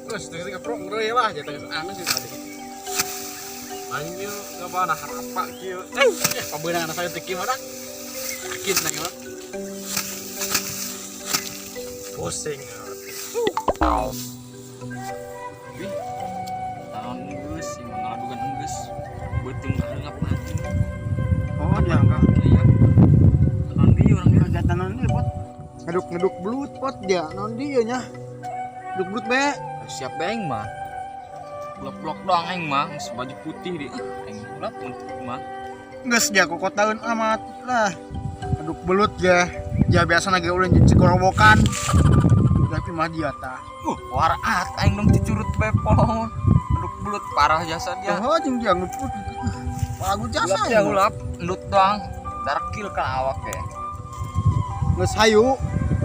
Terus tengah prong ngeureui lah jatuh aneh sih tadi. Anjir, gak nah apa kieu. Pabeunang saya teh kieu mah sakit nang mah. Pusing. Wih. Tahun geus, ieu mah ngaladugan geus. Beuteung hareungap mati. Oh, dia enggak. Iya. Naon deui urang nya? Kegiatan naon dia, Pot? Ngeduk-ngeduk belut, Pot dia. Naon dia nya? Ngeduk belut be. Siap be aing mah. Blok-blok doang aing mah, geus baju putih di. Aing ulap mun mah. Geus dia kokotaeun amat lah. Ngeduk belut dia. Dia biasa lagi ulin jeung cigorowokan. Tapi mah dia tah. Waraat aing dong cicurut be polong. Ngeduk belut parah jasa dia. Oh, jeung dia ngeduk belut. Bagus jasa Ulap ya ulap, endut doang. Darkil ka awak ge. Geus hayu.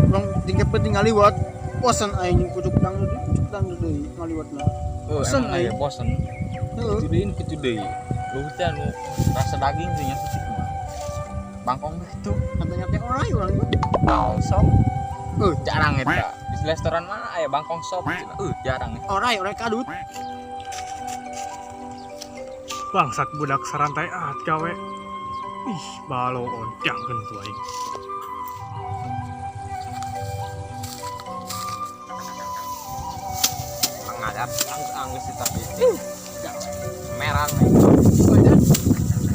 Urang tingkat penting ngaliwat. Bosen aing jeung kucuk dangdut, kucuk dangdut deui ngaliwatna. Bosen Bosen aing. Bosen. Heeh. Kitu deui kitu deui. Lu teh anu rasa daging teh nya seutik mah. Bangkong teh itu Katanya teh orai urang mah. bangkong sop. Heuh. Jarang eta. Di restoran mana aya bangkong sop cenah. Jarang. Orai, orai kadut. Bangsat budak sarantai at gawe. Ih, baloon tiangkeun tuh aing. Mengadap anggeus sih tapi. Merang.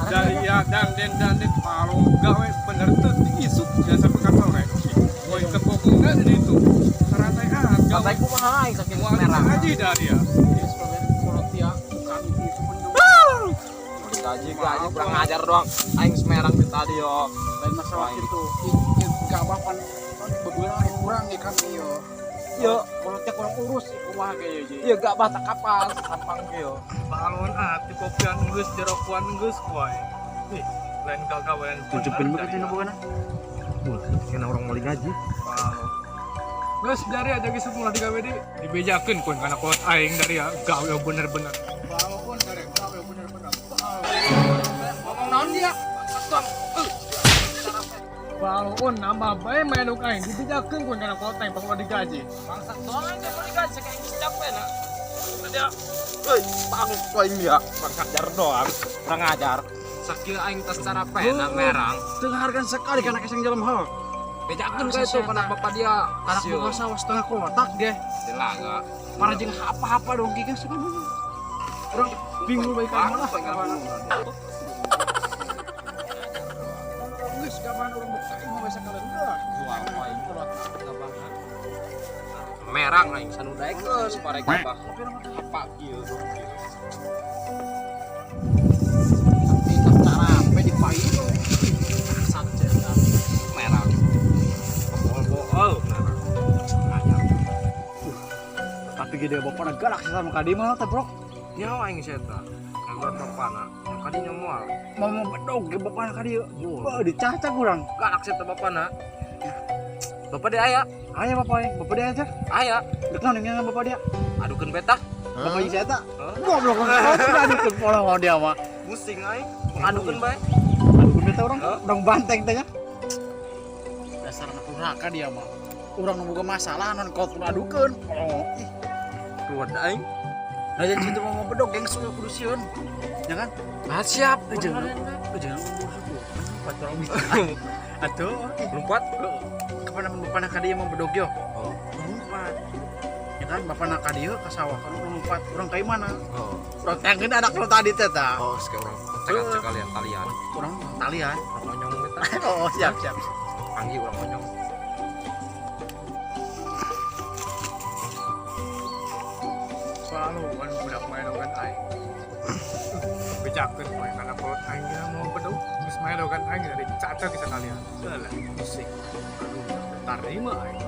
Dari ya dan den dan den palo gawe bener tuh isuk jasa pekan sore. Woi kepokongna di ditu. Sarantai at gawe. Santai kumaha aing saking Moal merang. aja dari ya. Gaji gaji kurang ajar doang. Aing semerang di tadi yo. Lain masalah itu. Gabah pan bebeurang kurang ya kan ieu. Yo, Kalau teh kurang urus kumaha ge ieu. iya gak bah tak kapal sampang ge yo. Balon at di kopian geus jerokuan geus ku aing. Ih, lain gagawean Tunjukin begitu nu bukan. Kena orang mau gaji. Geus dari aja geus ulah digawe di dibejakeun ku kana kolot aing dari ya gawe bener-bener. Baloon dari gawe bener-bener. Ngomong naon dia? Bangsat doang. Baloon nambah bae maenuk aing dibejakeun ku kana kolot aing pang ulah digaji. Bangsat doang aing mau digaji kayak geus capek nah. Dia. Euy, bang aing dia. Kurang ajar doang. Kurang ajar. Sakieu aing tas cara pena merang. Teu hargaan sekali kana keseng jalan hal. Bejakeun ka itu kana bapak dia. Anak buka sawah setengah kotak ge. Dilaga. Para jeung apa-apa dong ki geus kan. Urang bingung bae ka mana. Geus gaban urang buka imah we sakalian udah. Jual aing merang aing sanu daek geus pare gabah. Apa kieu? Tapi tas carape di payu. Bangsat cenah. Merang. Bool-bool merang. Ajar. Tapi gede bapakna galak sih sama ka mah teh, Bro. Nyawa aing sia eta. Ngaguan bapana. Yang kadinya moal. Mau mau bedog ge bapakna ka dieu. Wah, dicaca kurang. Galak sia teh bapana. Bapak dia aya. Aya bapak ya, bapak dia aja. Aya. Dek naon yang bapak dia? Adukeun beta. Bapak jeung si eta. Goblok sudah adukeun pola dia mah. Pusing aing. Adukeun bae. Adukeun beta urang, urang banteng teh nya. Dasar anak durhaka dia mah. Urang nu boga masalah non kot kudu adukeun. Oh, ih. Keluar aing. Nah, jadi situ mau bedog geng suwe kudu sieun. Ya kan? Ah siap. Jangan. Jangan lompat orang bisa. Atuh, Lompat. kapan amun bapana ka dieu mau bedog yo? Oh. Lompat. Ya kan bapana ka dieu ka sawah kan urang lompat. Urang ka mana? Oh. Urang tangkeun anak lu tadi teh tah. Oh, sekarang urang cekat sekalian talian. Urang talian. Urang onyong beta. Oh, siap siap. Panggil urang onyong. Selalu kan budak maedogan aing. Bejakeun poe kana kolot aing geus mau bedog, geus maedogan aing dari caca kita kalian. Alah, pusing. Aduh, tarima aing.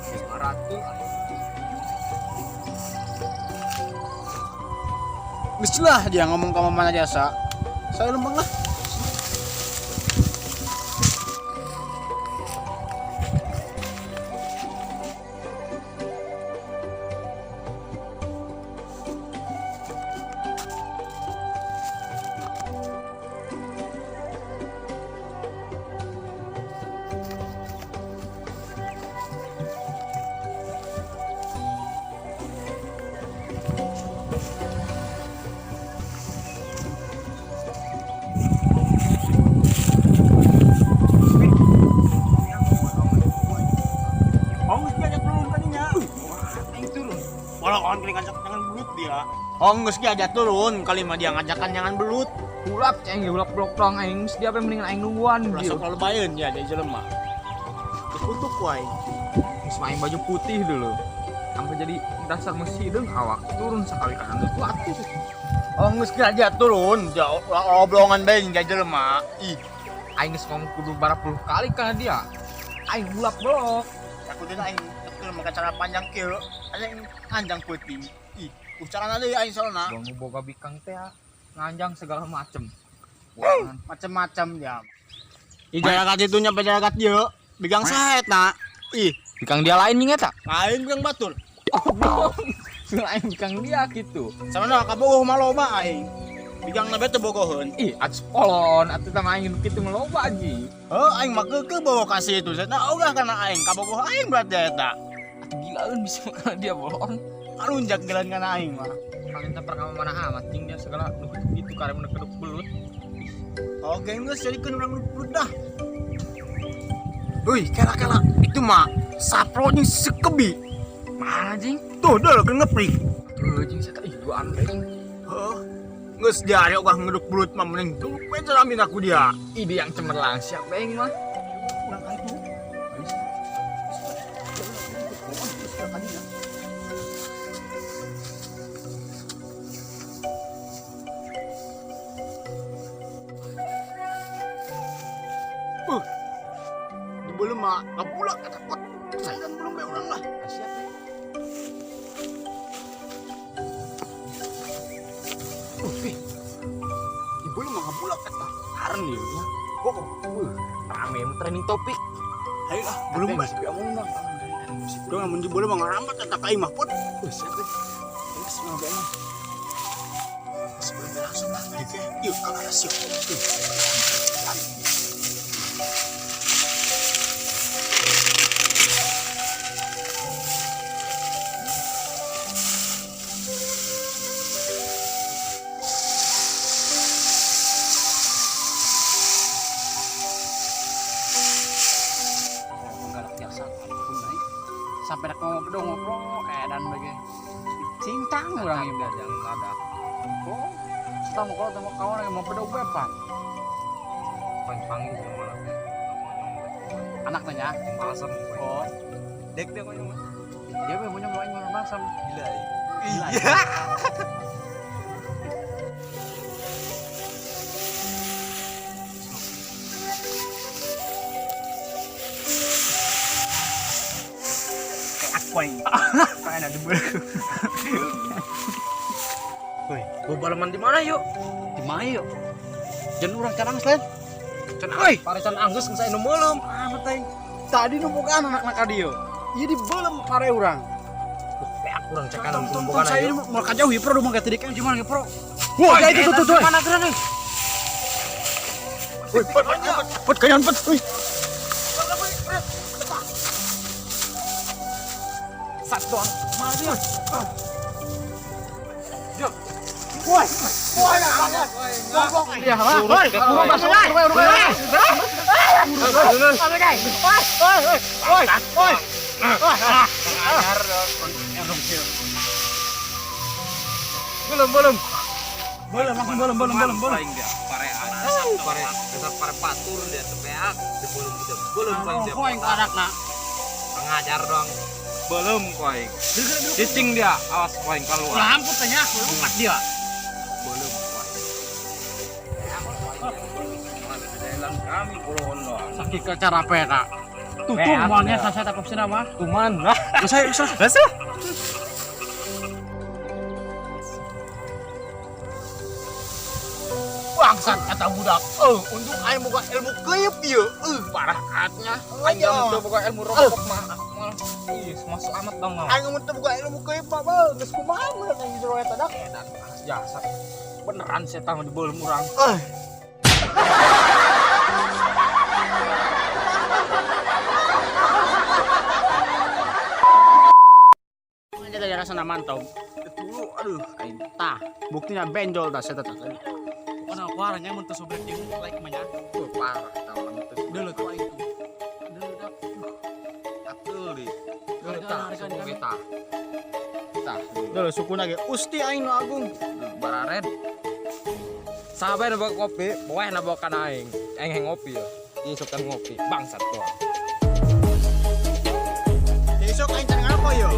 Geus maratul aing. Geus lah dia ngomong ka mamana jasa. Saya lembang lah. ngajak jangan belut dia. Oh geus ge aja turun kali mah dia ngajakan jangan belut. Hulap ceng ge hulap blok dong aing geus dia mendingan aing nungguan dia. Sok lebayeun ya jadi jelema. Geus kutuk ku aing. Geus aing baju putih dulu. Sampai jadi dasar mesi deung awak turun sekali kanan geus atuh. Oh geus ge aja turun, oblongan bae jadi jelema. Ih, aing geus ngomong kudu barapuluh kali kana dia. Aing hulap blok. Takutnya aing tekel make cara panjang kieu, aing anjang peuting. Ih, ucaran deui aing soalna. Gua boga bikang teh nganjang segala macem. Macem-macem ya. Ih jarakat itu nyampe jarakat dieu, bigang saha eta? Ih, bikang dia lain nih eta. Lain bikang batur. Goblok. Lain bikang dia gitu. Samana kabogoh mah loba aing. Bikang na teu bogoheun. Ih, atuh polon atuh tah aing kitu mah loba anjing. Heuh, aing mah keukeuh bawa kasih itu. Nah, ogah kana aing, kabogoh aing berarti eta. Atuh gilaeun bisa kana dia bolon. Alunjak gelan kana aing mah. Kalian teh perkama mana amat jeung dia segala nu gitu karek mun keduk belut. Oke, geus jadikeun urang belut dah. Wih, kela-kela itu mah sapro jeung sekebi. Mana jing? Tuh, deul keur ngeprik. Tuh jing saya ih duaan jing. Heuh. Geus dia ari ogah ngeduk belut mah mending dulu we ceramin aku dia. Ide yang cemerlang siap aing mah. Urang ka itu. Di belum mah ngabulak eta pot. Saya kan belum be urang lah. Siap we. Di belum mah ngabulak eta. Haren ieu nya. Kok Rame trending topik. Ayo lah, belum mah. Urang mun di belum mah ngarambat eta ka imah pot. Siap we. Geus mah be mah. Sebelum langsung lah, yuk kalau ada siap. Sampai nak ngobrol ngobrol dan bagai cincang orang ini jangan ada. Oh, setelah mau kalau kawan lagi mau pedok bepan. Panggil sama anak tanya. Balsam. Oh, dek dia konyol. Dia punya mau ngomong balsam. Gila. Iya. Poin. Pengen ada dibeli. Woi, balaman di mana yuk? Di mana yuk? Jangan urang carang selain. Can oi, parecan anggeus geus aya nu meuleum. Ah, teh. Tadi nu bogaan anak-anak ka dieu. Ieu di beuleum pare urang. Peak urang cekan nu bogaan ayo. Saya mau ka jauh ya, Pro, mah tadi kan gimana ya, Pro? Wah, itu tuh tuh. Mana geura nih? Woi, pot, pot kayan pot. Woi. Satu doang. Mana dia? Jom. Woi, woi, Ya, woi, woi, woi, Belum, belum. Belum, langsung belum, belum, belum, belum. Pare, dasar pare patur dia tepeak, belum belum paling dia. Poin anakna. Pengajar dong. Belum koing. Cicing dia, awas koing keluar. Lampu tanya, lupa dia. Belum koing. Kami kulon doang. Sakit ke cara pera. Tutung mualnya saya tak opsi nama. Tuman lah. Saya usah. Usah. Bangsat kata budak. Untuk aing boga ilmu keuyeup ieu. Parah atnya. Aing teu boga ilmu rokok mah. Ih, semua selamat dong. Aing mun teu boga ilmu keuyeup mah, beuh, geus kumaha mun aing jero eta dak. Edan jasa. Beneran setan di beuleum urang. Aja dari rasana mantau. Dulu aduh aing tah, buktinya benjol tah saya tah. Mana warnanya mun teu sobrek jeung like mah nya. Tuh parah tah urang teh. Deuleu tuh aing tuh. Deuleu dak. Atuh di. Deuleu tah sobrek tah. Tah. Dulu sukuna ge usti aing nu agung. Barared. Sahabat nu bawa kopi, poe na bawa kana aing. Aing hayang ngopi ya. Isuk kan ngopi, bangsat doang. Besok aing can ngaroko yo.